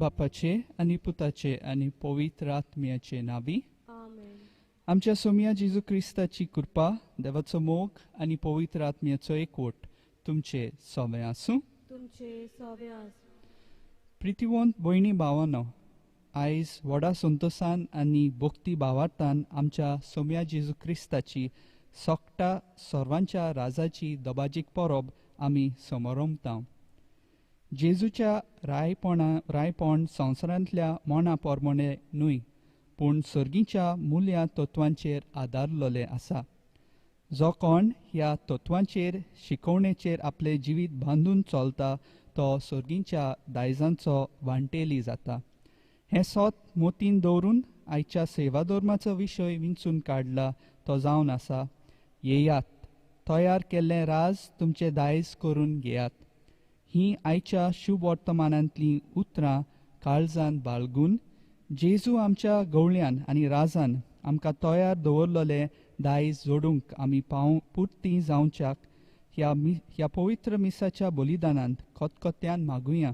बापाचे आनी पुताचे आनी पवित्र आत्म्याचे नावी आमेन. आमच्या सोम्या जेजू क्रिस्ताची कृपा, देवाचो मोग आनी पवित्र आत्म्याचो एकवट तुमचे सोवे आसूं. तुमचे सोवे आसूं. प्रितिवंत भयणी भावानो, आयज व्हडा संतोसान आनी भक्ती भावार्थान आमच्या सोम्या जेजू क्रिस्ताची सोकटा सर्वांच्या राजाची दबाजीक परब आमी समरमता. जेजूच्या रायपण संवसारांतल्या मना परमणे न्हय, पूण सर्गीच्या मुल्या तत्वांचेर आदारलेलें आसा. जो कोण ह्या तत्वांचेर शिकोवणेचेर आपलें जिवीत बांदून चलता तो सर्गीच्या दायजांचो वांटेली जाता. हें सोत मोतीन दवरून आयच्या सेवा धर्माचो विशय विंचून काडला तो जावन आसा, येयात, तयार केल्लें राज तुमचें दायज करून घेयात. ही आयच्या शुभ वर्तमानांतलीं उतरां काळजान बाळगून जेजू आमच्या गवळ्यान आनी राजान आमकां तयार दवरलेलें दायज जोडूंक आमी पाव पुर्ती जावच्याक ह्या पवित्र मिसाच्या बलिदानांत खतखत्यान मागुया.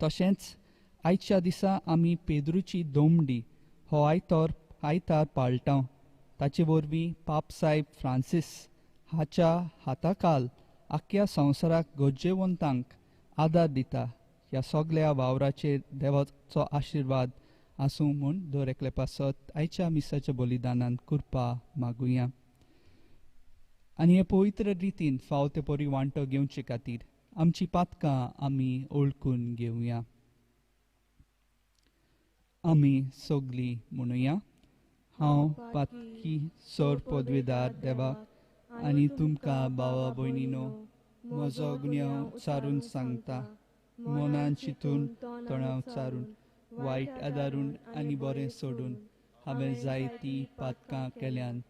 तशेंच आयच्या दिसा आमी पेद्रूची दोमडी हो आयतार पाळटा. ताचे वरवीं पाप साहेब फ्रांसीस हाच्या हाताखाल आख्या संवसाराक गरजेवंतांक आदार दिता. ह्या सगल्या वावराचेर देवाचो आशिर्वाद आसूं म्हूण दर एकले पासत आयच्या मिसाच्या बलिदानान कृपा मागुया. आनी हे पवित्र रितीन फाव ते परी वांटो घेवचे खातीर आमची पातकां आमी ओळखून घेवया. आमी सगलीं म्हणुया, हांव पातकी सोर पदवेदार देवाक आनी तुमकां भावा भयणीनो म्हजो गुन्यांव सारून सांगता. मनान चिंतून, तणाव चारून, वायट आदारून आनी बरें सोडून हांवें जायतीं पातकां केल्यांत.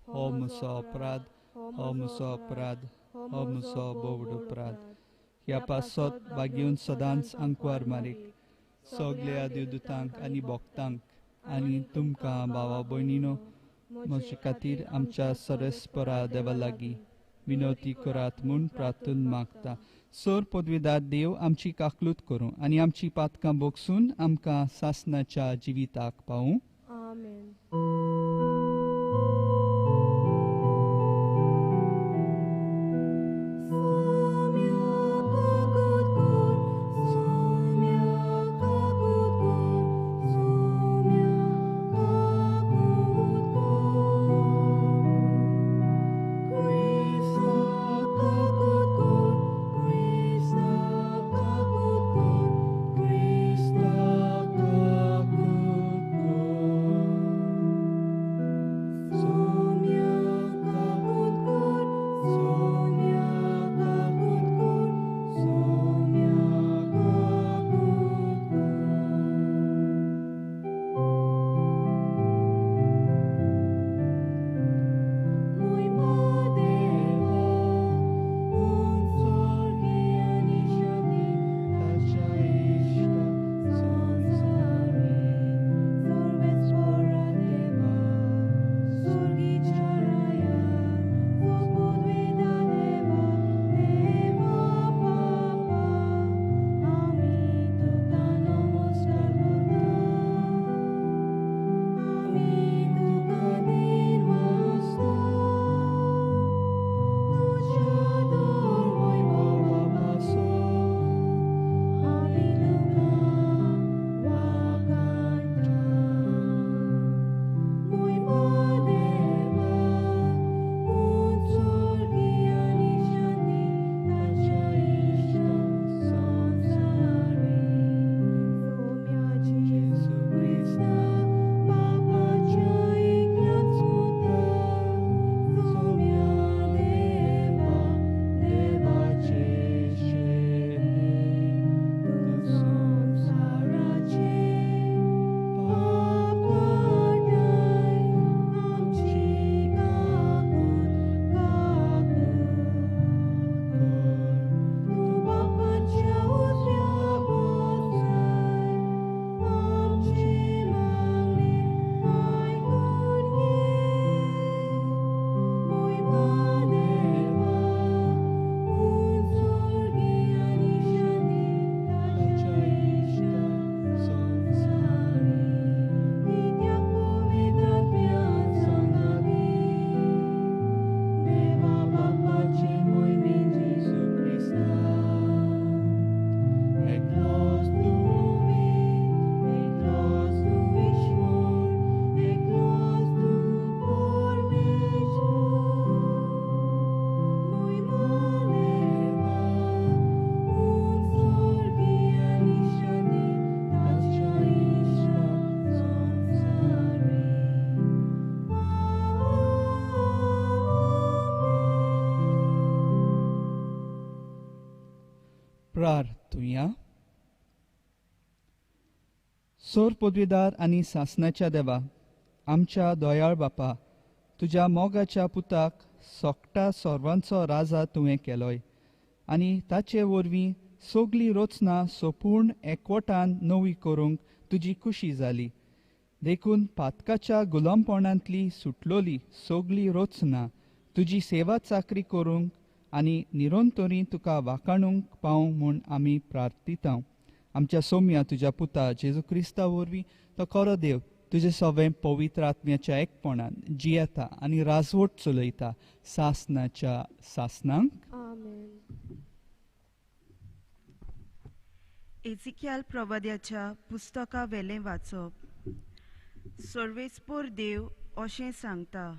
हो म्हजो अपराध, हो म्हजो अपराध, हो म्हजो बोवड अपराध. ह्या पासत बागेवन सदांच आंकवार मारीक सगल्या देवदूतांक आनी भक्तांक आनी तुमकां भावा भयणीनो म्हजे खातीर आमच्या सरस्परा देवा लागीं विनवती करात म्हूण प्रार्थून मागता. सोर पदवीदार देव आमची काकलूत करूं आनी आमची पातकां बोगसून आमकां सासनाच्या जिविताक पावूं. आमेन. प्रार्थुया. सोर पदवीदार आनी सासणाच्या देवा, आमच्या दयाळ बापा, तुज्या मोगाच्या पुताक सोकटा सर्वांचो राजा तुवें केलोय आनी ताचे वरवीं सगली रचना सोपूर्ण एकवटान नवी करूंक तुजी खुशी जाली. देखून पातकाच्या गुलामपणांतली सुटलोली सगली रचना तुजी सेवा चाकरी करूंक आनी निरंतरी तुका वाखाणूंक पावूंक म्हूण आमी प्रार्थिता. आमच्या सोम्या तुज्या पुता जेजू क्रिस्ता वरवीं तो खरो देव तुजे सगळें पवित्र आत्म्याच्या एकपणान जियेता आनी राजवट चलयता सासनाच्या सासनांक. आमेन. एझिकियाल प्रवाद्याच्या पुस्तका वेलें वाचप. सर्वेस्पोर देव अशें सांगता,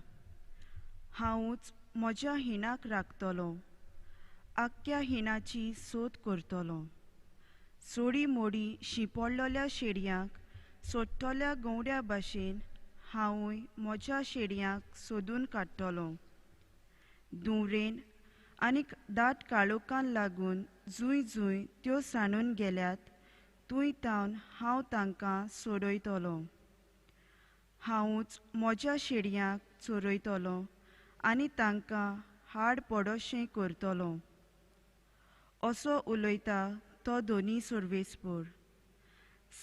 हांवूच म्हज्या हिणाक राखतलो, आख्ख्या हिणाची सोद करतलो. सोडी मोडी शिंपडलेल्या शेडयांक सोडटल्या गंवड्या भाशेन हांवूय म्हज्या शेडयांक सोदून काडटलो. धुंवरेन आनी दाट काळोखान लागून जूंय जूंय त्यो सांडून गेल्यात थंय तावन हांव तांकां सोडयतलो. हांवूच म्हज्या शेडयांक चोरयतलो आनी तांकां हाड पडोशें करतलो. असो उलयता तो दोनी सर्वेस्पोर.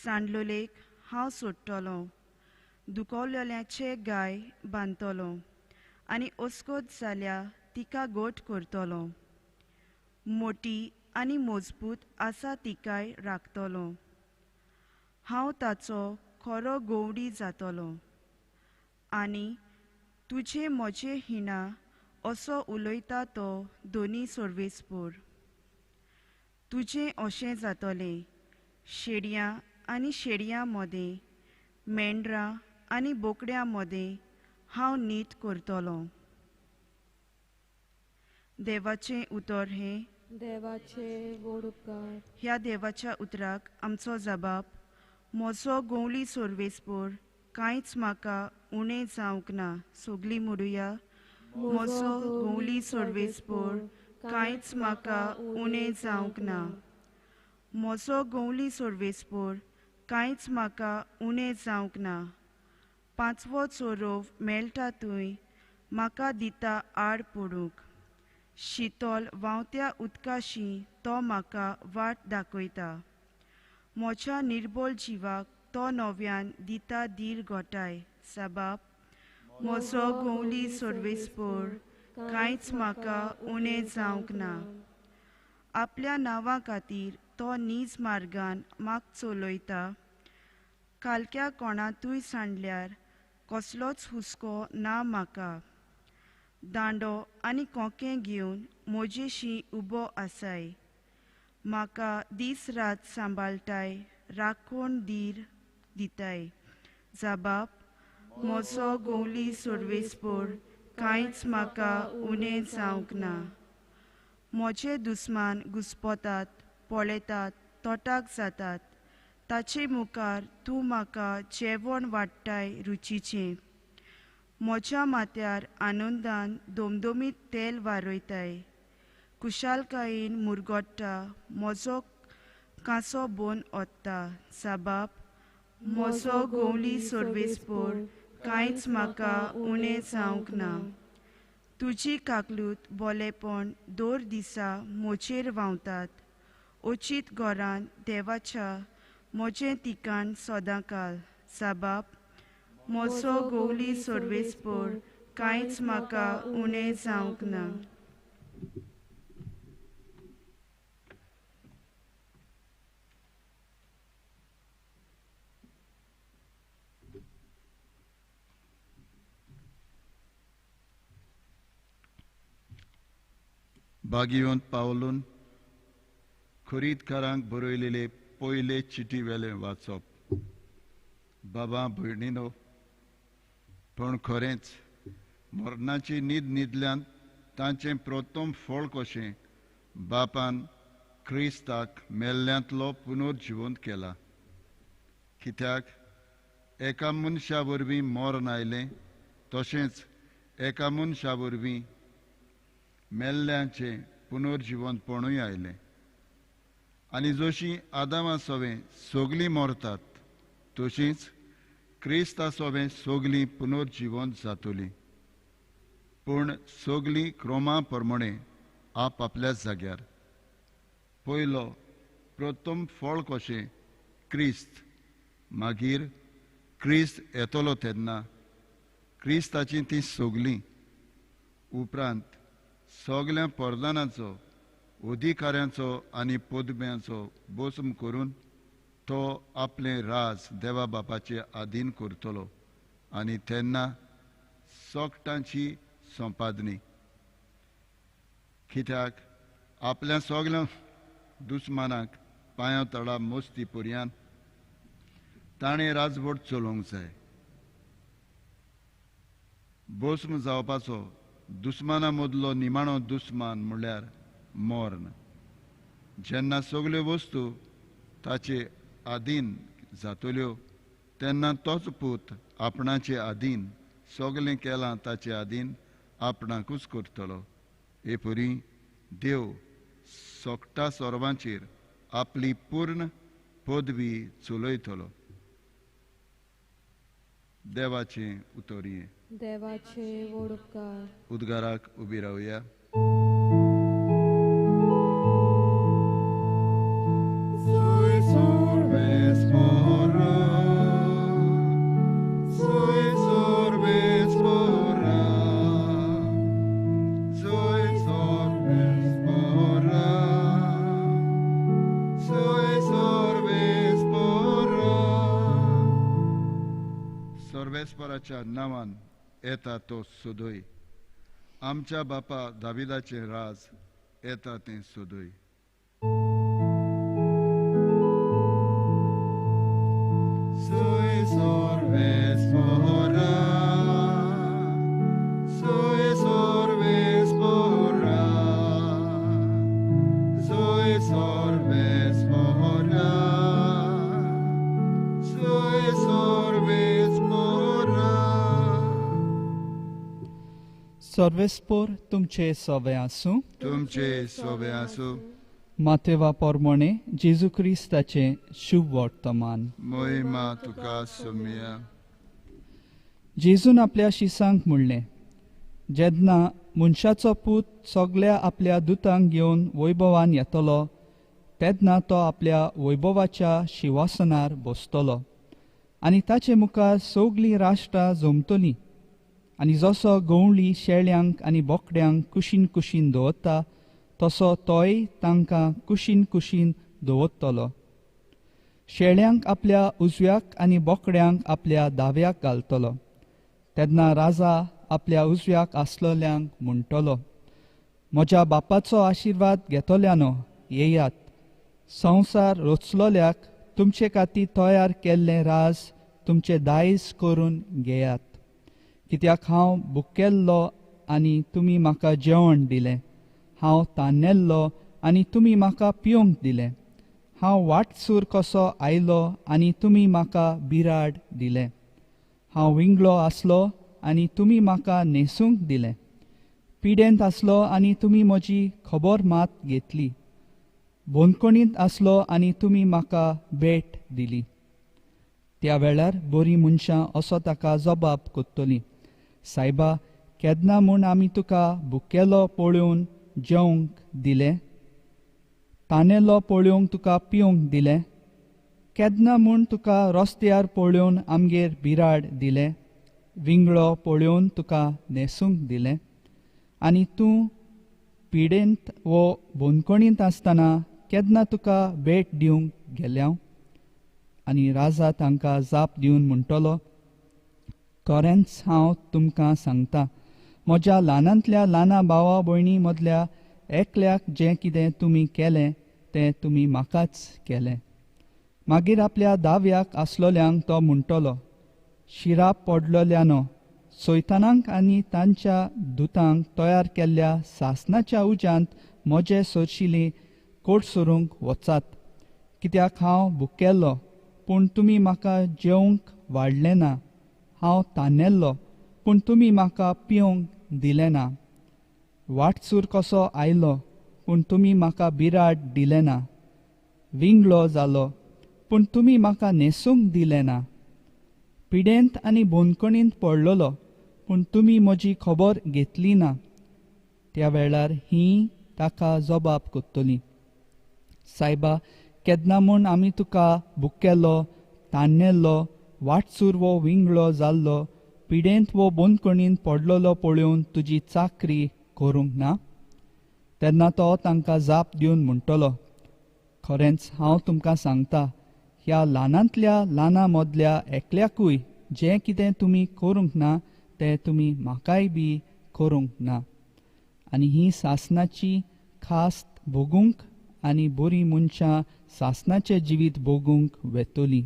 सांडलोलेक हांव सोडटलो, दुखवलेल्याचे गाय बांदतलो आनी अस्कोत जाल्या तिका गोट करतलो. मोटी आनी मजबूत आसा तिकाय राखतलो. हांव ताचो खरो गोवडी जातलो आनी तुजे म्हजे हिणा असो उलयता तो दोनी सर्वेस्पोर. तुजें अशें जातलें, शेडयां आनी शेडयां मदें, मेंढरां आनी बोकड्यां मदें हांव नीत करतलो. देवाचें उतर हें देवाचे व्हड उपकार. ह्या देवाच्या उतराक आमचो जबाब, म्हजो गोवली सर्वेस्पोर कांयच म्हाका उणें जावंक ना. सगलीं म्हणुया, म्हजो गोवली सर्वेस्पोर कांयच म्हाका उणें जावंक ना. म्हजो गोवली सर्वेस्पोर कांयच म्हाका उणें जावंक ना. पांचवो चोरोव मेळटा थंय म्हाका दिता आड पडूंक. शितोल व्हांवत्या उदकाशी तो म्हाका वाट दाखयता. म्हज्या निर्बोल जिवाक तो नव्यान दिता धीर गोठाय. साबाब, म्हजो गोवली सर्वेस्पोर कांयच म्हाका उणें जावंक ना. आपल्या नांवा खातीर तो नीज मार्गान म्हाका चलयता. कालक्या कोणांतूय सांडल्यार कसलोच हुस्को ना म्हाका. दांडो आनी कोंकें घेवन म्हजेशी उबो आसाय. म्हाका दीस रात सांबाळटाय, राखण धीर दिताय. जबाब, म्हजो गोवली सर्वेस्पोर कांयच म्हाका उणें जावंक ना. म्हजे दुस्मान घुस्पतात, पळयतात, तोटाक जातात. ताचे मुखार तूं म्हाका जेवण वाडटाय रुचीचें. म्हज्या माथ्यार आनंदान दोमदोमीत तेल वारयताय. खुशालकायेन मुरगोट्टा, म्हजो कांसो बोन ओत्ता. साबाब, म्हजो गोवली सर्वेस्पोर कांयच म्हाका उणें जावंक ना. तुजी काकलूत बोलेपण दर दिसा म्हजेर व्हांवतात. अचीत घरान देवाच्या म्हजें ठिकाण सदांकाल. साबाब, म्हजो गोवली सर्वेस्पोर कांयच म्हाका उणें जावंक ना. बागियोन पावलून खुरीदकारांक बरयलेले पयले चिटी वेलें वाचप. बाबा भयणीनो, पूण खरेंच मरणाची न्हीद न्हिदल्यान तांचें प्रथम फळ कशें बापान क्रिस्ताक मेल्ल्यांतलो पुनर्जिवंत केला. कित्याक एका मनशा वरवीं मरण आयलें, तशेंच एका मनशा वरवीं मेल्ल्यांचें पुनर्जिवंतपणूय आयलें. आनी जशी आदामा सोवें सगलीं मरतात तशींच क्रिस्ता सोवें सगलीं पुनर्जिवंत जातलीं. पूण सगलीं क्रोमा प्रमाणे आप आपल्याच जाग्यार. पयलो प्रथम फळ कशें क्रिस्त, मागीर क्रिस्त येतलो तेन्ना क्रिस्ताची ती सगलीं. उपरांत सगल्या परदानाचो, अधिकाऱ्यांचो आनी पदव्यांचो भस्म करून तो आपलें राज देवा बापाचे आधीन करतलो आनी तेन्ना सोगटांची संपादनी. कित्याक आपल्या सगल्या दुस्मानाक पांयां तळा मस्ती पर्यान ताणें राजवट चलोवंक जाय. भस्म जावपाचो दुस्माना मदलो निमाणो दुस्मान म्हणल्यार मर्ण. जेन्ना सगल्यो वस्तू ताचे आधीन जातल्यो तेन्ना तोच पूत आपणाचे आधीन सगलें केलां ताचे आधीन आपणाकूच करतलो. हे परी देव सोगटा सर्वांचेर आपली पूर्ण पदवी चलयतलो. देवाचें उतरये. देवाचे व्हड उपकार. उद्गाराक उबी रावया. सर्वेस्पराच्या नांवान येता तो सोदय. आमच्या बापा दाविदाचें राज येता तें सोदय. सर्वेस्पोर तुमचे सवे आसूं. तुमचे सवे आसूं. मातेवा पोरमोणे जेजू क्रिस्ताचें शुभ वर्तमान. मोहिमा तुका सोमया. जेजून आपल्या शिसांक म्हणलें, जेन्ना मनशाचो पूत सगल्या आपल्या दुतांक घेवन वैभवान येतलो तेन्ना तो आपल्या वैभवाच्या शिवासनार बसतलो आनी ताचे मुखार सगलीं राष्ट्रां जमतलीं. आनी जसो गवळी शेळ्यांक आनी बोकड्यांक कुशीन कुशीन दवरता तसो तोय तांकां कुशीन कुशीन दवरतलो. शेळ्यांक आपल्या उजव्याक आनी बोकड्यांक आपल्या दाव्याक घालतलो. तेन्ना राजा आपल्या उजव्याक आसलेल्यांक म्हणटलो, म्हज्या बापाचो आशिर्वाद घेतल्यानो येयात, संवसार रचलोल्याक तुमचे खातीर तयार केल्लें राज तुमचें दायज करून घेयात. कित्याक हांव भुकेल्लो आनी तुमी म्हाका जेवण दिलें, हांव तानेल्लो आनी तुमी म्हाका पिवंक दिलें, हांव वाटसूर कसो आयलो आनी तुमी म्हाका बिराड दिलें, हांव विंगलो आसलो आनी तुमी म्हाका न्हेसूंक दिलें, पिडेंत आसलो आनी तुमी म्हजी खबर मात घेतली, बंदखणींत आसलो आनी तुमी म्हाका भेट दिली. त्या वेळार बरीं मनशां असो ताका जबाब करतलीं, सायबा केन्ना म्हूण आमी तुका भुकेलो पळोवन जेवंक दिलें, तानेलो पळोवंक तुका पिवंक दिलें, केन्ना म्हूण तुका रस्त्यार पळोवन आमगेर बिराड दिलें, विंगळो पळोवन तुका न्हेसूंक दिलें, आनी तूं पिडेंत वो बंदखणींत आसतना केन्ना तुका भेट दिवंक गेल्या? आनी राजा तांकां जाप दिवन म्हणटलो, खरेंच हांव तुमकां सांगता, म्हज्या ल्हानांतल्या ल्हाना भावा भयणी मदल्या एकल्याक जें कितें तुमी केलें तें तुमी म्हाकाच केलें. मागीर आपल्या दाव्याक आसलोल्यांक तो म्हणटलो, शिराप पडलोल्यानो, सैतानांक आनी तांच्या दुतांक तयार केल्ल्या सासनाच्या उज्यांत म्हजे सरशिली कोटसरूंक वचात. कित्याक हांव भुकेल्लो पूण तुमी म्हाका जेवंक वाडलें ना, हांव तानेल्लो पूण तुमी म्हाका पिवंक दिलें ना, वाटसूर कसो आयलो पूण तुमी म्हाका बिराड दिलें ना, विंगलो जालो पूण तुमी म्हाका न्हेसूंक दिलें ना. पिडेंत आनी बोनकणींत पडलेलो पूण तुमी म्हजी खबर घेतली ना. त्या वेळार ही ताका जबाब कोत्तली, सायबा केन्ना म्हूण आमी तुका बुकेलो, ताणेल्लो, वाटसूर वो विंगळो जाल्लो, पिडेंत वो बोनकणींत पडलेलो पळोवन तुजी चाकरी करूंक ना? तेन्ना तो तांकां जाप दिवन म्हणटलो, खरेंच हांव तुमकां सांगता, ह्या ल्हानांतल्या ल्हाना मदल्या एकल्याकूय जें कितें तुमी करूंक ना तें तुमी म्हाकाय बी करूंक ना. आनी ही सासनाची खास्त भोगूंक आनी बरीं मनशां सासनाचें जिवीत भोगूंक वेतली.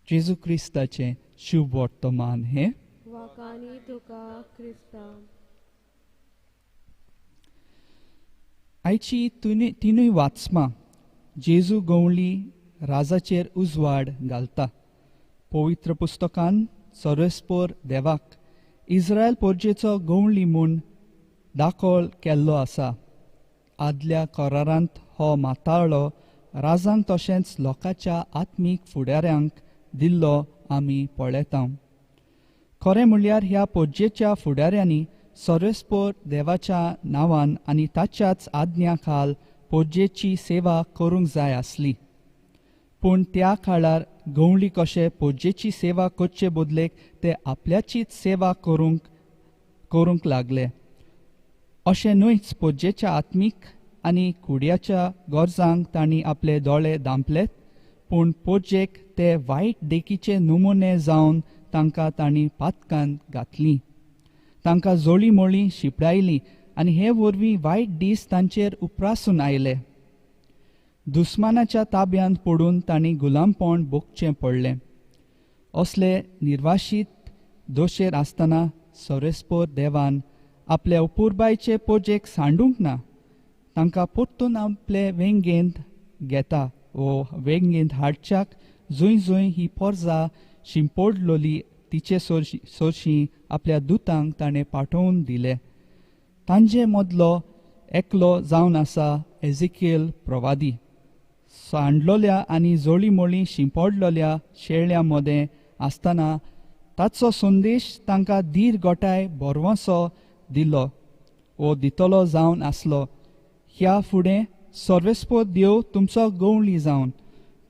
जेजू क्रिस्ताचें शुभ वर्तमान हें. वाकानी तुका क्रिस्ता. आयची तिनूय वाचमां जेजू गवळी राजाचेर उजवाड घालता. पवित्र पुस्तकान सर्वेस्पोर देवाक इस्रायल पोरजेचो गवळी म्हूण दाखल केल्लो आसा. आदल्या करारांत हो माताळो राजांक तशेंच लोकांच्या आत्मीक फुडाऱ्यांक दिल्लो आमी पळयता. खरें म्हणल्यार ह्या पोरजेच्या फुडाऱ्यांनी सर्वेस्पोर देवाच्या नांवान आनी ताच्याच आज्ञा खाल पोरजेची सेवा करूंक जाय आसली. पूण त्या काळार गवळी कशे पोरजेची सेवा करचे बदलेक ते आपल्याचीच सेवा करूंक लागले. अशें न्हयच, पोरजेच्या आत्मीक आनी कुड्याच्या गरजांक तांणी आपले दोळे दांपले, पूण पोरजेक ते वायट देखीचे नमुने जावन तांकां तांणी पातकान घातली, तांकां जोळी मोळी शिपडायली आनी हे वरवीं वायट दीस तांचेर उप्रासून आयले. दुस्मानाच्या ताब्यांत पडून तांणी गुलामपण भोगचें पडलें. असले निर्वाशीत दोशेर आसतना सर्वेस्पोर देवान आपल्या अपुरबायचे पोजेक सांडूंक ना, तांकां परतून आपले वेंगेंत घेता वो वेंगेंत हाडच्याक जंय जंय ही पोरजा शिंपोडलोली तिचे सोरशी आपल्या दुतांक ताणें पाठोवन दिले. तांचे मदलो एकलो जावन आसा एझिकियल प्रवादी. सांडलोल्या आनी जोळीमोळी शिंपडलोल्या शेळ्या मदें आसतना ताचो संदेश तांकां धीर गोठाय भरवंसो दिलो वो दितलो जावन आसलो. ह्या फुडें सर्वेस्पोर देव तुमचो गवळी जावन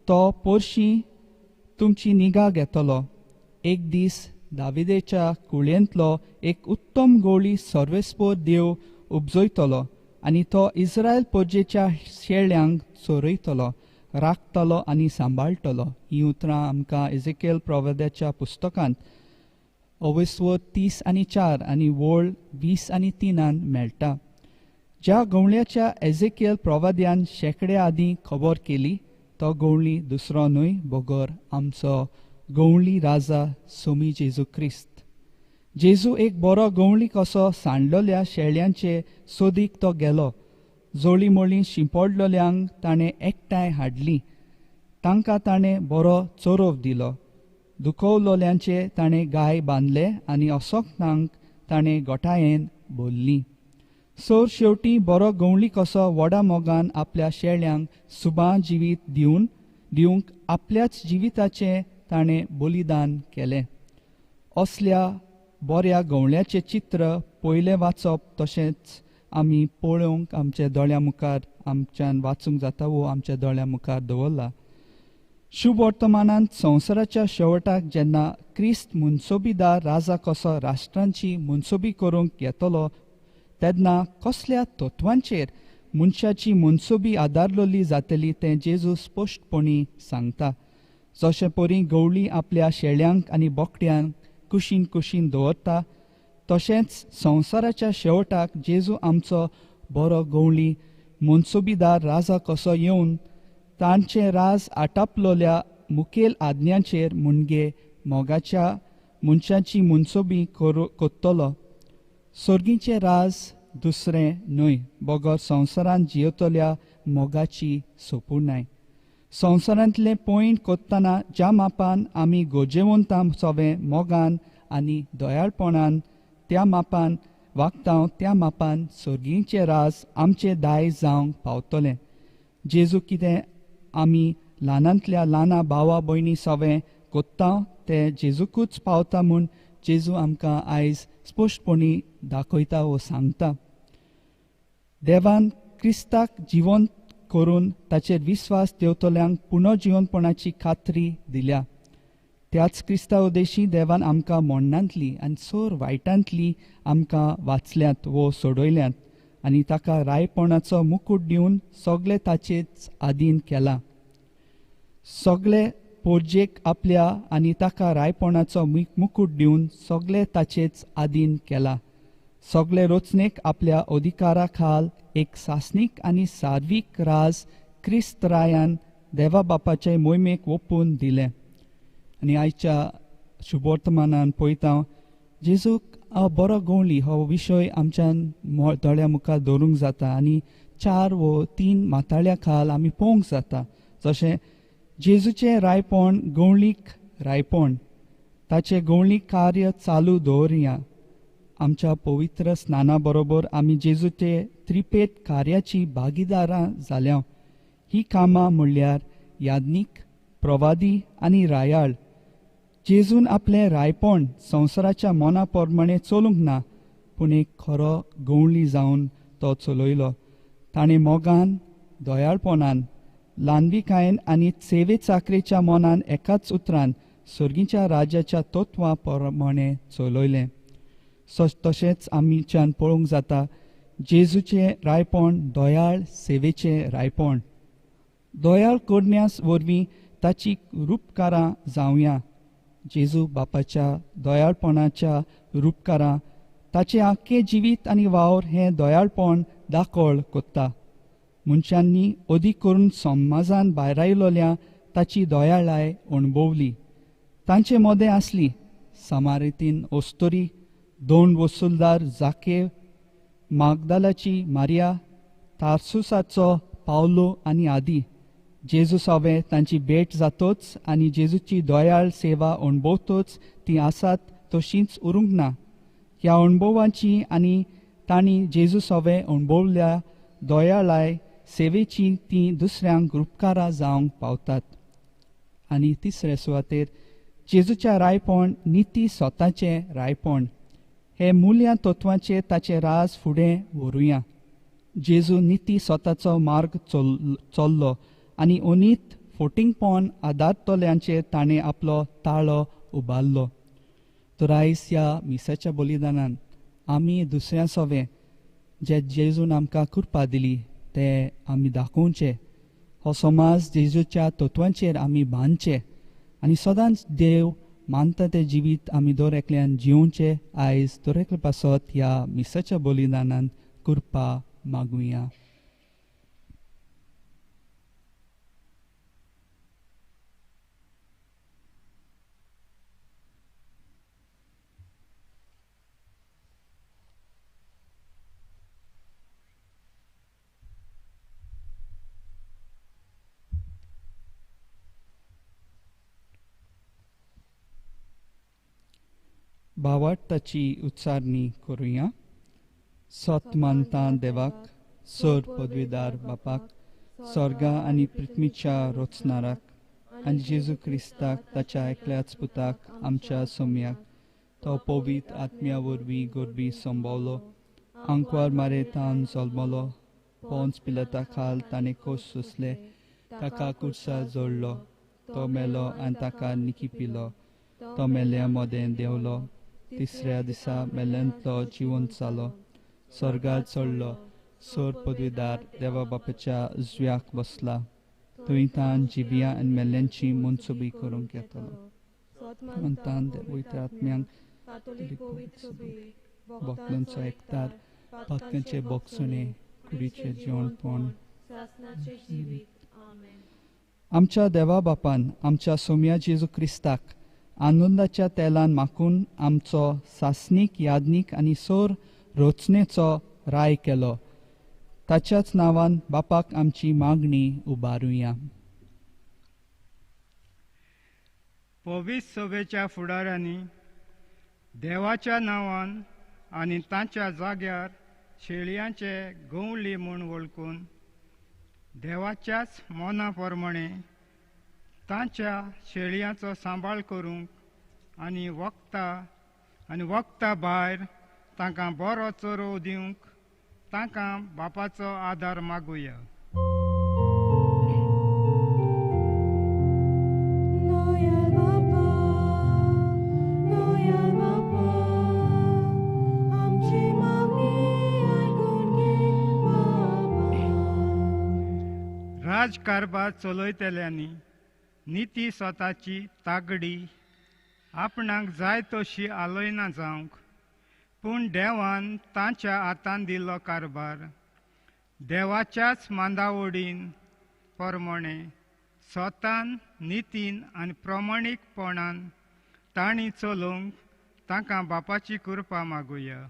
तो पोरशी तुमची निगा घेतलो. एक दीस दाविदेच्या कुळयेंतलो एक उत्तम गवळी सर्वेस्पोर देव उपजयतलो आनी तो इस्रायल पोरजेच्या शेळ्यांक चोरयतलो, राखतलो आनी सांबाळटलो. ही उतरां आमकां एझेकियल प्रवाद्याच्या पुस्तकांत अवेस्वर 30:4 आनी वळ 20:3 मेळटा. ज्या गवळ्याच्या एझेकियल प्रवाद्यान शेंकड्या आदीं खबर केली तो गवळी दुसरो न्हय बगर आमचो गवळी राजा सोमी जेजू क्रिस्त. जेजू एक बरो गवळी कसो सांडलोल्या शेळ्यांचे सोदीक तो गेलो. जोळी मोळी शिंपडलोल्यांक ताणें एकठांय हाडली, तांकां ताणें बरो चरोव दिलो. दुखवलोल्यांचे ताणें गाय बांदले आनी असोकतांक ताणें गोठायेन भरली. सोर शेवटी बरो गवळी कसो व्हडा मोगान आपल्या शेळ्यांक सुबा जिवीत दिवंक आपल्याच जिविताचें ताणें बलिदान केलें. असल्या बऱ्या गवळ्याचें चित्र पयलें वाचप तशेंच आमी पळोवंक आमच्या दोळ्यां मुखार आमच्यान वाचूंक जाता वो आमच्या दोळ्यां मुखार दवरला. शुभ वर्तमानांत संवसाराच्या शेवटाक जेन्ना क्रिस्त मुनसोबीदार राजा कसो राष्ट्रांची मुनसोबी करूंक येतलो तेन्ना कसल्या तत्वांचेर मनशाची मनसोबी आदारलोली जातली तें जेजू स्पश्टपणी सांगता. जशें परी गवळी आपल्या शेळ्यांक आनी बोकड्यांक कुशीन कुशीन दवरता तशेंच संवसाराच्या शेवटाक जेजू आमचो बरो गवळी मनसोबीदार राजा कसो येवन तांचे राज आटापलोल्या मुखेल आज्ञांचेर मुणगे मोगाच्या मनशाची मनसोबी कोत्तलो. सोर्गीचें राज दुसरें न्हय बगर संवसारांत जियेतल्या मोगाची सोपूर्णाय. संवसारांतलें पॉयंट कोत्तना ज्या मापान आमी गरजेवंतां सोवें मोगान आनी दयाळपणान त्या मापान वागता त्या मापान सर्गींचें राज आमचें दायज जावंक पावतलें. जेजू कितें आमी ल्हानांतल्या ल्हाना भावा भयणी सवें कोत्ता तें जेजूकूच पावता म्हूण जेजू आमकां आयज स्पश्टपणी दाखयता वो सांगता. देवान क्रिस्ताक जिवंत करून ताचेर विस्वास देवतल्यांक पुनर्जिवनपणाची खात्री दिल्या. त्याच क्रिस्ता उद्देशी देवान आमकां मोडणांतली आनी सोर वायटांतली आमकां वाचल्यात वो सोडयल्यात आनी ताका रायपणाचो मुकूट दिवन सगळे ताचेच आदीन केला. सगळे पोरजेक आपल्या आनी ताका रायपणाचो मुकूट दिवन सगळे ताचेच आदीन केला. सगळे रचनेक आपल्या अधिकारा खाल एक सासणीक आनी सार्वीक राज क्रिस्त रायान देवा बापाचे मोहिमेक ओपून दिलें. आनी आयच्या शुभवर्तमानान पळयता जेजूक बरो गवळी हो विशय आमच्यान दोळ्या मुखार दवरूंक जाता आनी 4 वो 3 माथाळ्या खाल आमी पळोवंक जाता. जशें जेजूचें रायपण गवळीक रायपण, ताचें गवळीक कार्य चालू दवरुया. आमच्या पवित्र स्नाना बरोबर आमी जेजूचे त्रिपेत कार्याची भागीदारां जाल्या. ही कामां म्हणल्यार याज्ञीक, प्रवादी आनी रायाळ. जेजून आपलें रायपण संवसाराच्या मना प्रमाणे चलूंक ना, पूण एक खरो गवळी जावन तो चलयलो. ताणें मोगान, दयाळपणान, ल्हानविकायेन आनी सेवे चाकरेच्या मनान एकाच उतरान सर्गीच्या राज्याच्या तत्वां प्रमाणे चलयलें. तशेंच आमच्यान पळोवंक जाता जेजूचें रायपण दयाळ सेवेचें रायपण. दयाळ करण्यास वरवीं ताची रुपकारां जावया. जेजू बापाच्या दयाळपणाच्या रुपकारां ताचें आख्खें जिवीत आनी वावर हें दयाळपण दाखोळ कोत्ता. मनशांनी अदीक करून समाजान भायरायलोल्या ताची दयाळाय अणभवली. तांचे मदें आसली समारेतीन अस्तुरी, 2 वसुलदार जाकेव, मागदालाची मारिया, तार्सुसाचो पावलो आनी आदी. जेजू सवें तांची भेट जातोच आनी जेजूची दयाळ सेवा अणभवतोच ती आसात तशींच उरूंक ना. ह्या अणभवांची आनी तांणी जेजू सवें अणभवल्या दयाळाय सेवेची ती दुसऱ्यांक रुपकारां जावंक पावतात. आनी तिसरे सुवातेर जेजूच्या रायपण निती स्वताचें रायपण हे मुल्यां तत्वांचेर ताचें राज फुडें व्हरुया. जेजू निती स्वताचो मार्ग चल्लो आनी अनीत फोटिंगपण आदारतल्यांचेर ताणें आपलो ताळो उबारलो. तर आयज ह्या मिसाच्या बलिदानान आमी दुसऱ्या सवें जे जेजून आमकां कृपा दिली ते आमी दाखोवचें. हो समाज जेजूच्या तत्वांचेर आमी बांदचे आनी सदांच देव मानता तें जिवीत आमी दर एकल्यान जिवचें. आयज दर एकल्या पासत ह्या मिसाच्या बलिदानान कृपा मागुया. भावार्थाची उच्चारणी करुया. सत मानता देवाक, सर पदवीदार बापाक, स्वर्गा आनी पृथ्वीच्या रचणाराक आनी जेजू क्रिस्ताक ताच्या एकल्याच पुताक आमच्या सोम्याक, तो पवित्र आत्म्या वरवीं गोरबी संभवलो, आंकवार मारेतान जल्मलो, पोंच पिलता खाल ताणें कोश सोंसले, ताका कुर्सा जोडलो, तो मेलो आनी ताका निकी पिलो, तो मेल्या मदें देंवलो, तिसऱ्या दिसा मेल्यांतलो जिवंत जालो, स्वर्गार चडलो, सोर पदवीदार देवा बापाच्या उजव्याक बसला, थंय तान जिव्या आनी मेल्ल्यांची मनसुबी करूंक येतलो. म्हणटान पवित्र आत्म्यांक भक्तांचो एकतार, भक्तांचे बोगसणे, कुडीचें जेवणपण. आमच्या देवा बापान आमच्या सोम्या जेजू क्रिस्ताक आनंदाच्या तेलान माखून आमचो सासणीक याज्ञीक आनी सोर रचनेचो राय केलो. ताच्याच नांवान बापाक आमची मागणी उबारुया. पवित्र सभेच्या फुडाऱ्यांनी देवाच्या नांवान आनी तांच्या जाग्यार शेळयांचे गंवली म्हूण वळखून देवाच्याच मना प्रमाणे तांच्या शेळयांचो सांबाळ करूंक आनी वखता भायर तांकां बरो चरोव दिवंक तांकां बापाचो आदार मागुया. राजकारभार चलयतल्यांनी निती स्वताची तागडी आपणाक जाय तशी आलयना जावंक, पूण देवान तांच्या हातान दिल्लो कारभार देवाच्याच मांदावडीन प्रमाणे स्वतान नितीन आनी प्रमाणीकपणान तांणी चलोवंक तांकां बापाची कृपा मागुया.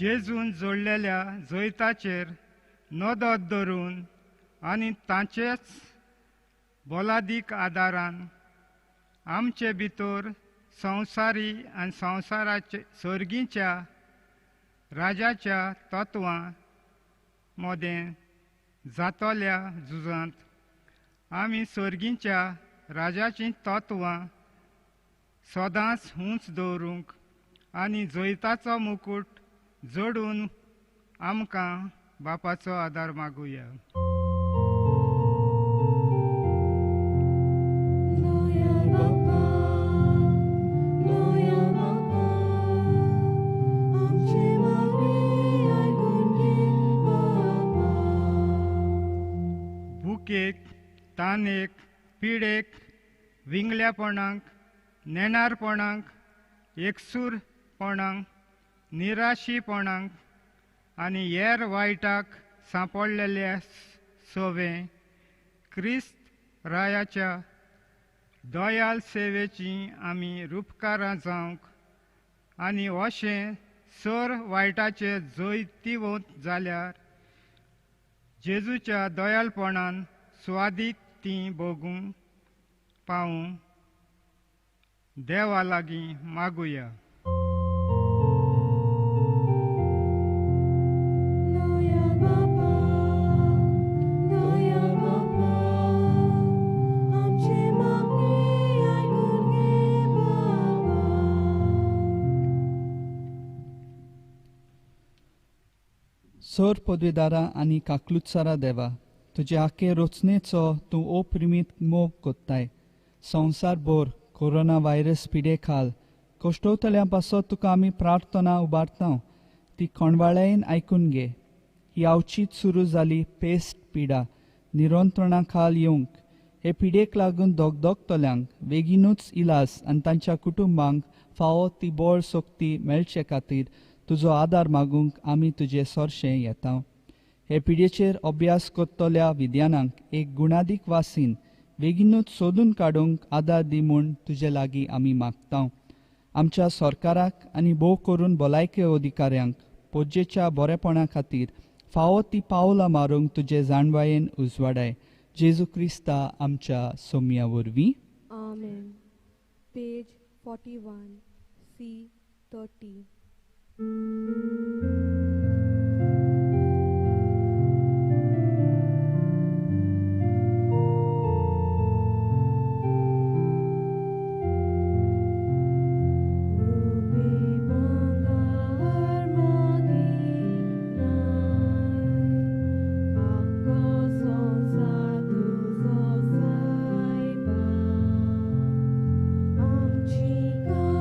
जेजून जोडलेल्या जैताचेर नदर धरून आनी तांचेच बोलादीक आदारान आमचे भितर संवसारी आनी संवसाराचे सर्गीच्या राजाच्या तत्वां मदें जातल्या झुजांत आमी सर्गीच्या राजाचीं तत्वां सदांच उंच दवरूंक आनी जैताचो मुकूट जोडून आमकां बापाचो आदार मागुया. भुकेक, तानेक, पिडेक, विंगल्यापणाक, नेणारपणाक, एकसूरपणाक, निराशीपणाक आनी हेर वायटाक सांपडलेले सोवे क्रिस्त रायाच्या दयाल सेवेची आमी रुपकारां जावंक आनी अशें सर वायटाचे जैतिवंत जाल्यार जेजूच्या दयालपणान सुवादीक तीं भोगूंक पावूं देवा लागीं मागुया. सर पदवेदारा आनी काकलुत्सारा देवा, तुजे आखे रचनेचो तूं अप्रिमीत मोग कोत्ताय. संवसार भर कोरोना व्हायरस पिडे खाल कश्टवतल्यां पासत तुका आमी प्रार्थना उबारता, ती कोणवाळ्यान आयकून घे. ही आवचीत सुरू जाली पेस्ट पिडा निरंत्रणा खाल येवंक हे पिडेक लागून दगदगतल्यांक बेगीनूच इलाज आनी तांच्या कुटुंबांक फावो ती बळ शक्ती मेळचे खातीर तुजो आदार मागूंक आमी तुजे सरशें येता. हे पिडेचेर अभ्यास करतल्या विद्यानांक एक गुणादीक वासीन बेगीनूच सोदून काडूंक आदार दी म्हूण तुजे लागीं आमी मागता. आमच्या सरकाराक आनी भोव करून भलायके अधिकाऱ्यांक पोजेच्या बरेपणा खातीर फावो ती पावलां मारूंक तुजे जाणवायेन उजवाडाय. जेजू क्रिस्ता आमच्या सोम्या वरवीं. आमेन. पेज 41 C 30. Chica,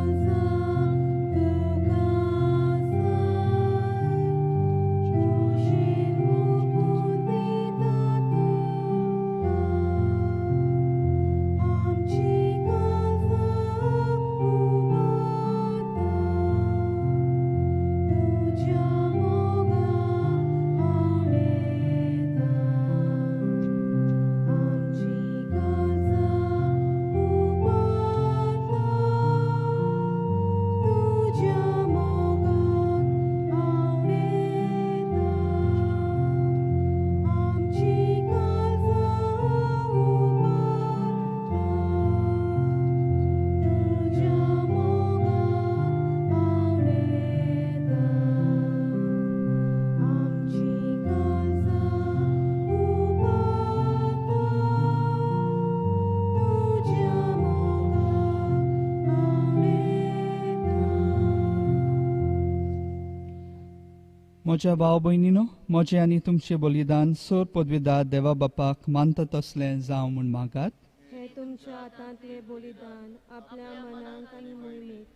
म्हज्या भाव भयणीनो, म्हजें आनी तुमचें बलिदान सोर पदवीदार देवा बापाक मानता तसलें जावं म्हूण मागात. हें तुमच्या हातांतलें बलिदान आपल्या मनांक आनी मोहिमेक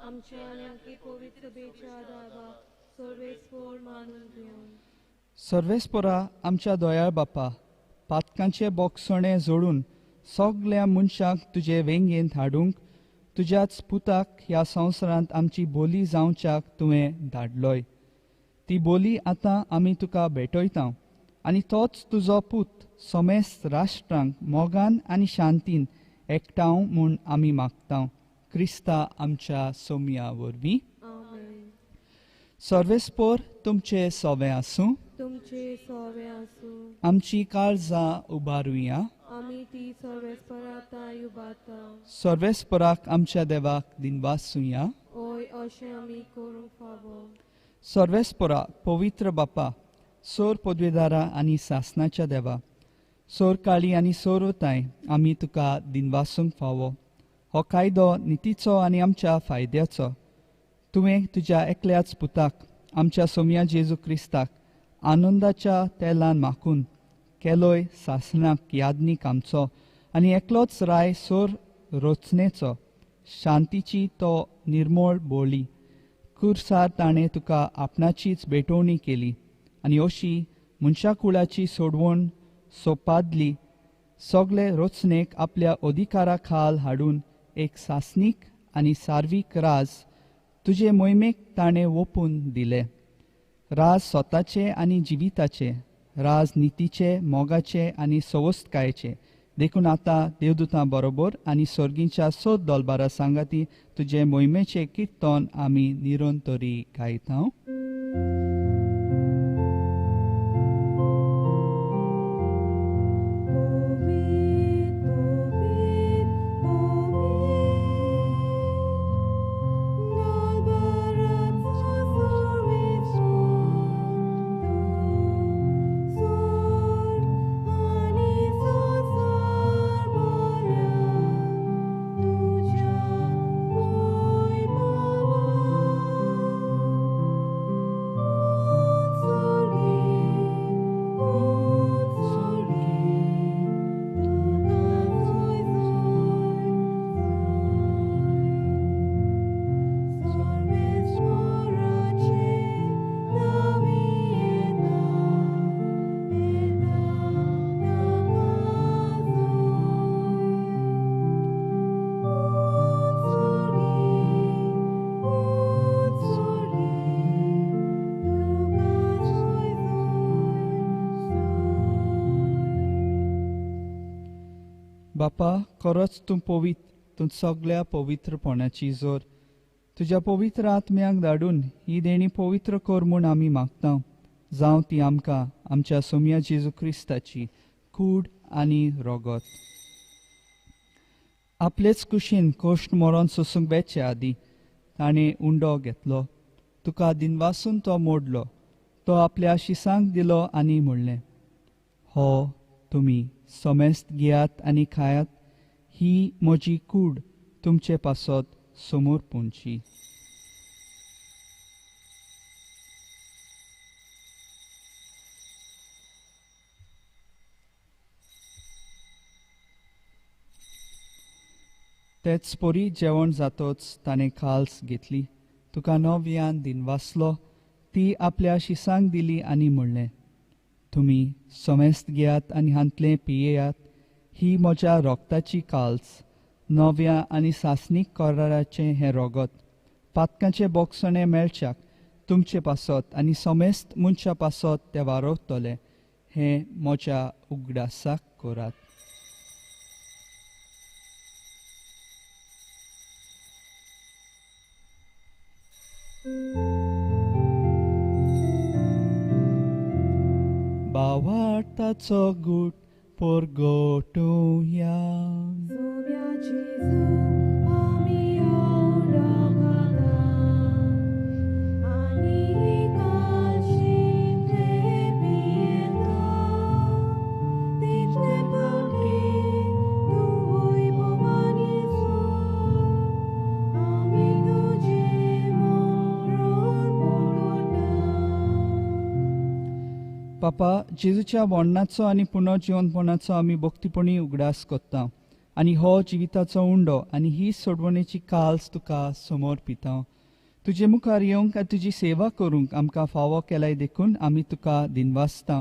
आमच्या आनी पवित्र बेच्या देवाक सर्वेस्पोर मानून घेवन. सर्वेस्पोरा आमच्या दयाळ बापा, पातकांचे बोगसणे जोडून सगल्या मनशांक तुजे वेंगेंत हाडूंक तुज्याच पुताक ह्या संवसारांत आमची बोली जावच्याक तुवें धाडलोय. ती बोली आतां आमी तुका भेटयता आनी तोच तुजो पूत समेस्त राष्ट्रांक मोगान आनी शांतीन एकठांव म्हूण आमी मागता, क्रिस्ता आमच्या सोमया वरवीं. सर्वेस्पोर तुमचे सोवे आसूं, तुमचे सोवे आसूं. आमची काळजां उबारुया, आमी ती सर्वेस्पराक उबारता. सर्वेस्पराक आमच्या देवाक दिनवासुया, ओय अशें आमी करूंक फावो. सर्वेस्परा पवित्र बापा, सोर पदवेदारा आनी सासनाच्या देवा, सोर काळी आनी सोरवताय आमी तुका दिनवासूंक फावो. हो कायदो नितीचो आनी आमच्या फायद्याचो. तुवें तुज्या एकल्याच पुताक आमच्या सोमया जेजू क्रिस्ताक आनंदाच्या तेलान माखून केलोय सासनाक यादनीक आमचो आनी एकलोच राय सोर रचनेचो शांतीची तो निर्मोळ बोली. कुर्सार ताणें तुका आपणाचीच भेटवणी केली आनी अशी मनशाकुळाची सोडवण सोपादली. सगळे रचनेक आपल्या अधिकारा खाल हाडून एक सासनीक आनी सार्वीक राज तुजे मोहिमेक ताणें ओपून दिले. राज स्वताचे आनी जिविताचे, राज नितीचे, मोगाचे आनी सवस्तकायेचे. देखून आतां देवदूतां बरोबर आनी सर्गींच्या सोद दोलबारा सांगाती तुजे मोहिमेचें किर्तन आमी निरंतरी गायता. बापा, खरोच तूं पवित्र, तूं सगळ्या पवित्रपणाची जोर. तुज्या पवित्र आत्म्याक धाडून ही देणी पवित्र कर म्हूण आमी मागता. जावं ती आमकां आमच्या सोमया जेजू क्रिस्ताची कूड आनी रोगत. आपलेच कुशीन कोश्ट मरोन सोसूंक वेचे आदीं ताणें उंडो घेतलो, तुका दिनवासून तो मोडलो, तो आपल्या शिसांक दिलो आनी म्हणलें, हो तुमी समेस्त घेयात आनी खायात, ही म्हजी कूड तुमचे पासत समोर पुंची. तेच परी जेवण जातोच ताणें खाल्स घेतली, तुका नव्यान दिनवासलो, ती आपल्या शिसांक दिली आनी म्हणलें, तुमी समेस्त घेयात आनी हांतलें पियेयात, ही म्हज्या रोगताची काल्स, नव्या आनी सासनीक कराराचें हें रोगत. पातकांचें बोगसणें मेळच्याक तुमचे पासत आनी समेस्त मनशा पासत तें वारवतलें, हें म्हज्या उगडासाक करात. भावार्थाचो गूट परगटुया. पापा, जेजूच्या मरणाचो आनी पुनर्जिवनपणाचो आमी भक्तीपणी उगडास करता आनी हो जिविताचो उंडो आनी ही सोडवणेची काल्स तुका समर्पिता. तुजे मुखार येवंक आनी तुजी सेवा करूंक आमकां फावो केलाय देखून आमी तुका दिनवासता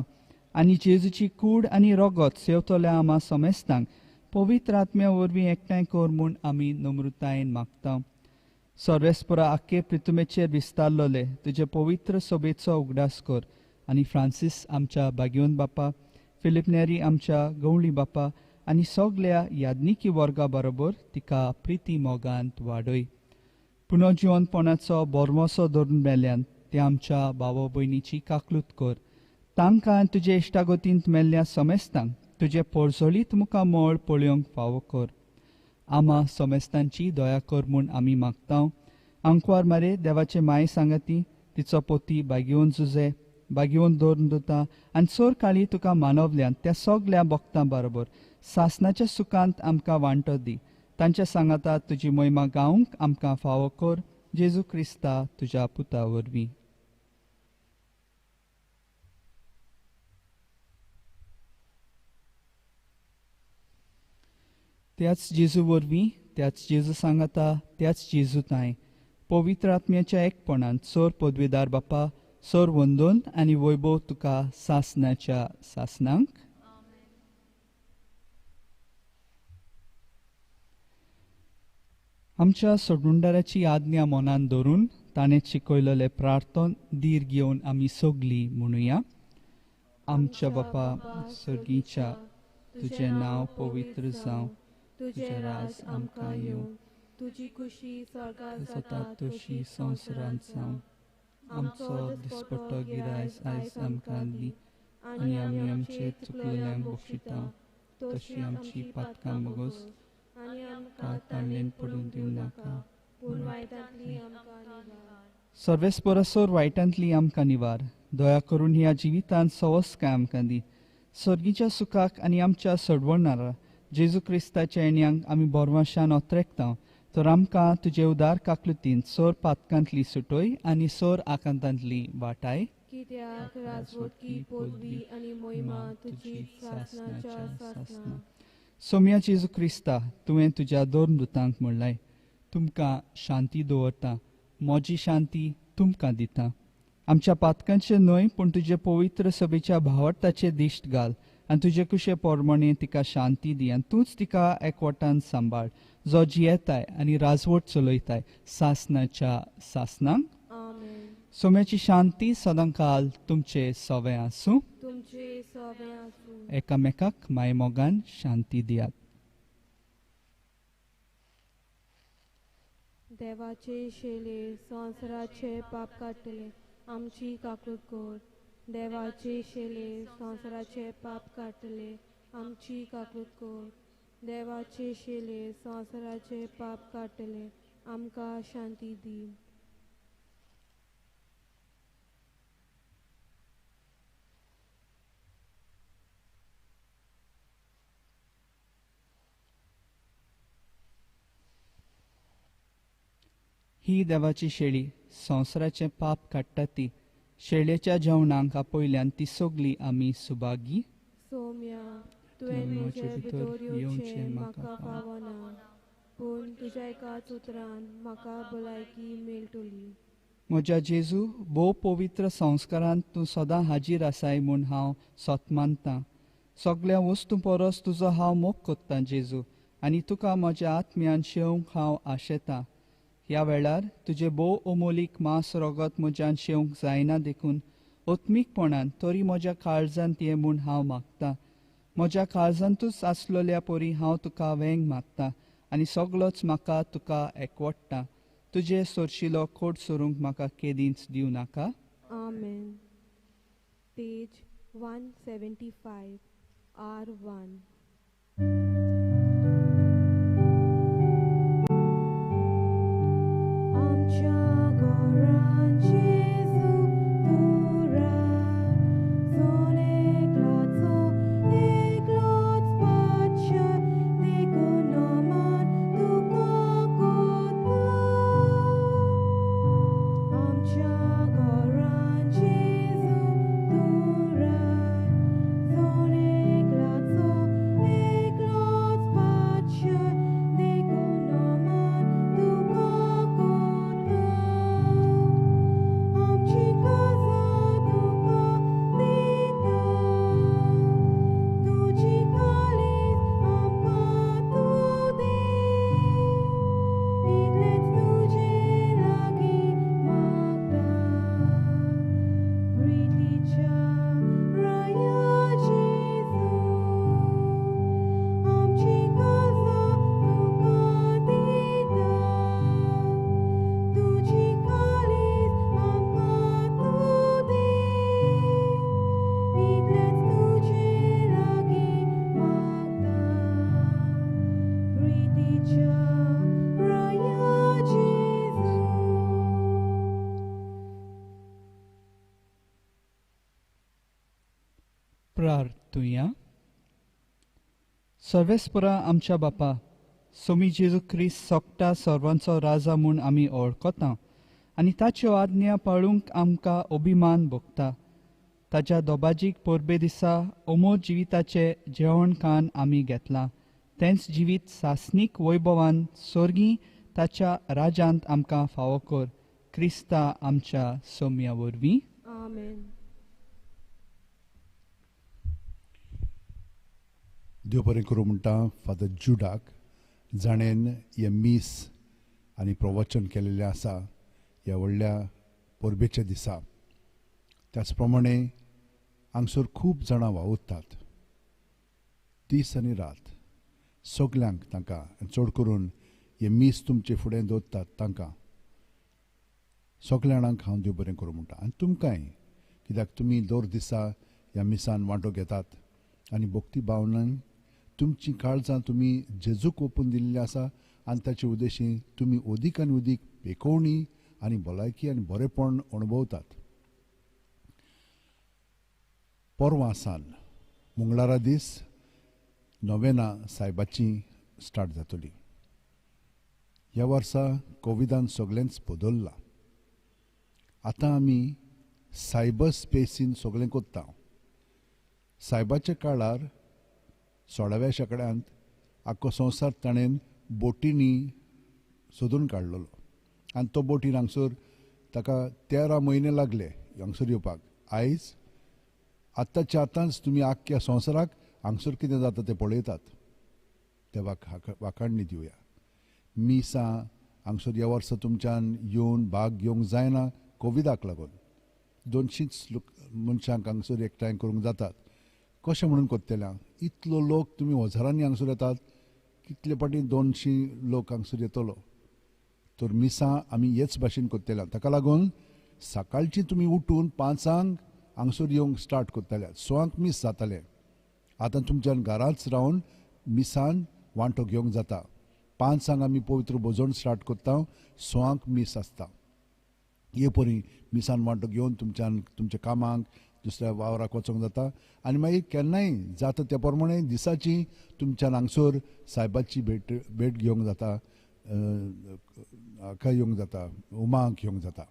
आनी जेजूची कूड आनी रगत सेवतल्या आमा समेस्तांक पवित्र आत्म्या वरवीं एकठांय कर म्हूण आमी नम्रतायेन मागता. सर्वेस्परा आख्खे प्रितुमेचेर विस्तारलोले तुजे पवित्र सभेचो उगडास कर आनी फ्रांसीस आमच्या बागेवन बापा, फिलीप नेरी आमच्या गवळी बापा आनी सगल्या याज्ञिकी वर्गा बरोबर तिका प्रिती मोगांत वाडय. पुनर्जिवनपणाचो बोरमोसो धरून मेल्यान ते आमच्या भाव भयणीची काकलूत कर. तांकां तुजे इश्टागतींत मेल्ल्या समेस्तांक तुजे पोरजोळीत मुखामळ पळोवंक फावो कर. आमा समेस्तांची दया कर म्हूण आमी मागता. आंकवार मारे देवाचे माय सांगाती तिचो पोती बागेवन जुजे बागेवन दवरून दिता आनी चोर काळी तुका मानवल्यान त्या सगल्या भक्तां बरोबर सासनाच्या सुखांत आमकां वांटो दी. तांच्या सांगाता तुजी मोहिमा गावंक आमकां फावो कर. जेजू क्रिस्ता तुज्या पुता वरवीं. त्याच जेजू वरवीं, त्याच जेजू सांगाता, त्याच जेजू तांय पवित्र आत्म्याच्या एकपणान सोर पदवीदार बापा, सोर वंदन आनी वैभव तुका सासनाच्या सासनांक. आमच्या सोडुंडाराची आज्ञा मनान धरून ताणें शिकयलेलें प्रार्थन धीर घेवन आमी सगलीं म्हणुया. आमच्या बापा सर्गीच्या, तुजें नांव पवित्र जावं, तुजें राज आमकां येवं, तुजी खुशी स्वर्गात जाता तशी संवसारांत जावं. आमचो दिसपट्टो गिरायस आयज आमकां दी आनी आमी आमचे चुकलेल्यांक बक्षिता तशी आमची पातकां बगोस आनी आमकां ताणलेन पडून दिवं नाका, पूण वायटांतली आमकां निवार. सर्वेस्परसोर वायटांतली आमकां निवार. दया करून ह्या जिवितांत सवस्काय आमकां दी. सर्गीच्या सुखाक आनी आमच्या सोडवणारा जेजू क्रिस्ताच्या येण्यांक आमी बोरवाशान ओत्रेकता. तर आमकां तुजे उदार काकलुतीन सोर पातकांतली सुटोय आनी सोर आकांतांतली वाटाय. कित्याक राजवटकी पदवी आनी मोहिमा तुजी सासनाच्या सासना. सोम्या जेजू क्रिस्ता, तुवें तुज्या दोन दुतांक म्हणलाय, तुमकां शांती दवरता, म्हजी शांती तुमकां दिता. आमच्या पातकांचे न्हय पूण तुजे पवित्र सभेच्या भावार्थाचे दिश्ट घाल आनी तुजे कुशे प्रमाणे तिका शांती दी आनी तूंच तिका एकवटान सांबाळ, जो जियेताय आनी राजवट चलयताय सासनाच्या सासनांक. सोम्याची शांती सदांकाल तुमचे सवे आसूं. तुमचे सवे आसूं. एकामेकाक मायमोगान शांती दियात. देवाचे शेले संवसाराचे पाप काडटले आमची काकूट कर. देवाचे शेले संवसाराचे पाप काडटले आमची काकूट कर. देवाचे शेले संवसाराचे पाप काडटले आमकां शांती दी. ही देवाची शेळी संवसाराचें पाप काडटा ती शेळयेच्या जेवणाक आपयल्यान ती सगली आमी सुभागी. सोम्या, तुवें म्हजे भितर येवचें म्हाका फावना, पूण तुज्या एकाच उतरान म्हाका भलायकी मेळटली. म्हज्या जेजू, भोव पवित्र संस्कारांत तूं सदां हाजीर आसाय म्हूण हांव सत मानतां. सगल्या वस्तूं परस तुजो हांव मोग कोत्तां जेजू, आनी तुका म्हज्या आत्म्यान शेवंक हांव आशेतां. ह्या वेळार तुजें भोव अमोलीक मांस रगत म्हज्यान शेवंक जायना देखून आत्मीकपणान तरी म्हज्या काळजांत ये म्हूण हांव मागतां. म्हज्या काळजांतूच आसलेल्या परी हांव तुका वेंग मागतां आनी सगलोच म्हाका तुका एकवटता. तुजे सोरशिलो कोट सोरूंक म्हाका केदींच दिवं नाका. आमेन. पेज 175 R1. आमच्या घरान जेजू तूं राय. प्रार्थुया. सर्वेस्परा आमच्या बापा, सोमी जेजू क्रिस्त सोकटा सर्वांचो राजा म्हूण आमी वळखता आनी ताच्यो आज्ञा पाळूंक आमकां अभिमान भोगता. ताच्या दोबाजीक परबे दिसा अमोर जिविताचें जेवण खाण आमी घेतलां, तेंच जिवीत सासणीक वैभवान सोर्गी ताच्या राजांत आमकां फावो कर, क्रिस्ता आमच्या सोम्या वरवीं. आमेन. देव बरें करूं म्हणटा फादर जुडाक, जाणेन हें मीस आनी प्रवचन केलेलें आसा ह्या व्हडल्या परबेच्या दिसा. त्याच प्रमाणे हांगसर खूब जाणां वावुरतात दीस आनी रात, सगल्यांक तांकां चड करून हें मीस तुमचे फुडें दवरतात तांकां सगल्या जाणांक हांव देव बरें करूं म्हणटा. आनी तुमकांय, कित्याक तुमी दर दिसा ह्या मिसान वांटो घेतात आनी भक्ती भावनान तुमचीं काळजां तुमी जेजूक ओपून दिल्लीं आसा आनी ताचे उद्देशी तुमी अदीक आनी अदीक पेकोवणी आनी भलायकी आनी बरेपण अणभवतात. परवां सान मंगळारा दीस नोवेना सायबाची स्टार्ट जातली. ह्या वर्सा कोविडान सगळेंच बदल्लां. आतां आमी सायबर स्पेसीन सगळें करता. सायबाच्या काळार 16व्या शेंकड्यांत आख्खो संवसार ताणें बोटींनी सोदून काडलेलो आनी तो बोटीन हांगसर ताका 13 म्हयने लागले हांगसर येवपाक. आयज आत्ताच्या आतांच तुमी आख्ख्या संवसाराक हांगसर कितें जाता तें पळयतात. देवाक वाखाणणी दिवया. मिसां हांगसर ह्या वर्सा तुमच्यान येवन भाग घेवंक जायना कोविडाक लागून. 200 लोक मनशांक हांगसर एकठांय करूंक जातात. कशें म्हणून करतल्या? इतलो लोक तुमी हजारांनी हांगसर येतात, कितले फावटी 200 लोक हांगसर येतलो. तर मिसां आमी हेच भाशेन करतल्या. ताका लागून सकाळची तुमी उठून 5 हांगसर येवंक स्टार्ट करताले, 6 मीस जातालें. आतां तुमच्यान घरांच रावन मिसान वांटो घेवंक जाता. 5 आमी पवित्र भोजन स्टार्ट करता, 6 मीस आसता. हे परी मिसान वांटो घेवन तुमच्यान तुमच्या कामाक दुसऱ्या वावराक वचोंक जाता. आनी मागीर केन्नाय जाता त्या प्रमाणे दिसाची तुमच्यान हांगसर सायबाची भेट भेट घेवंक जाता, हाका येवंक जाता, उमाक येवंक जाता.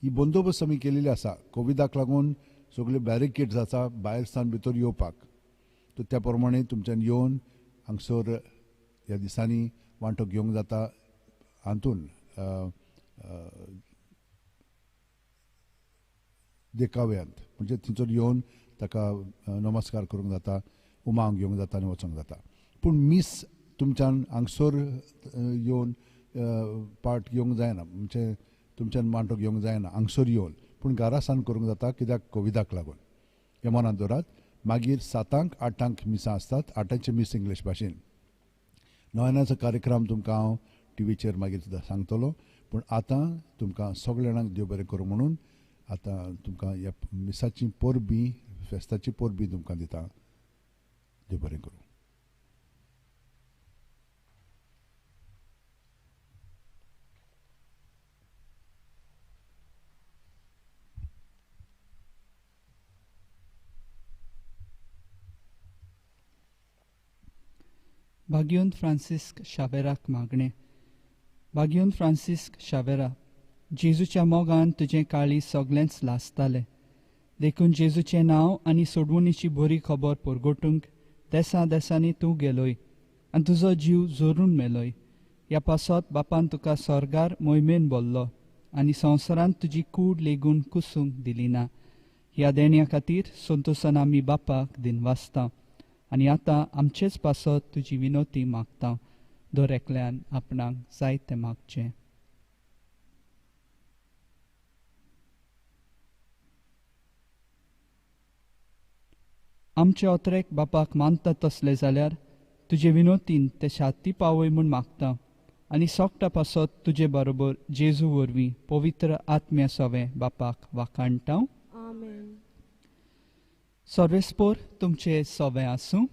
ही बंदोबस्त आमी केलेली आसा. कोविडाक लागून सगळे बॅरिकेड्स आसा भायर सान भितर येवपाक. तर त्या प्रमाणे तुमच्यान येवन हांगसर ह्या दिसांनी वांटो घेवंक जाता. हातून देखाव्यांत म्हणजे थंयसर येवन ताका नमस्कार करूंक जाता, उमांग घेवंक जाता आनी वचोंक जाता. पूण मीस तुमच्यान हांगसर येवन पार्ट घेवंक जायना, म्हणजे तुमच्यान वांटो घेवंक जायना हांगसर येवन, पूण घरा सान करूंक जाता कित्याक कोविडाक लागून. हें मनांत दवरात. मागीर 7 8 मिसां आसतात. 8 मीस इंग्लीश भाशेन. नोवेनाचो कार्यक्रम तुमकां हांव टिवीचेर मागीर सुद्दां सांगतलो. पूण आतां तुमकां सगल्या जाणांक देव बरें करूं म्हणून आतां तुमकां ह्या मिसाची परबी, फेस्ताची परबी तुमकां दिता. देव बरें करूं. भाग्योन फ्रांसिस्क शावेराक मागणें. भाग्योन फ्रांसिस्क शावेरा, जेजूच्या मोगान तुजें काळीज सगळेंच लासतालें, देखून जेजूचें नांव आनी सोडवणीची बरी खबर परगटूंक देसा देसांनी तूं गेलोय आनी तुजो जीव जोरून मेलोय. ह्या पासत बापान तुका स्वर्गार मोहिमेन बोल्लो आनी संवसारांत तुजी कूड लेगून कुसूंक दिली ना. ह्या देण्या खातीर संतोसान आमी बापाक दिनवासता आनी आतां आमचेच पासत तुजी विनोती मागता. दर एकल्यान आपणाक जाय तें मागचें. आमचे अत्रेक बापाक मानता तसले जाल्यार तुजे विनोतीन ते शाती पावय म्हूण मागता आनी सोकटा पासत तुजे बरोबर जेजू वरवीं पवित्र आत्म्या सोवें बापाक वाखाणटा. सर्वेस्पोर तुमचे सोवें आसूं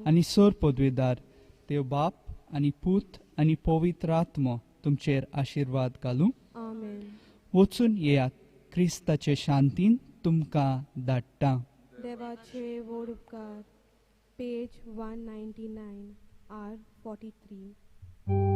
आनी सर पदवेदार देव बाप आनी पूत आनी पवित्र आत्मो तुमचेर आशिर्वाद घालूं. वचून येयात क्रिस्ताचे शांतीन तुमकां धाडटा. देवाचे व्हड उपकार. Page 199, R 43.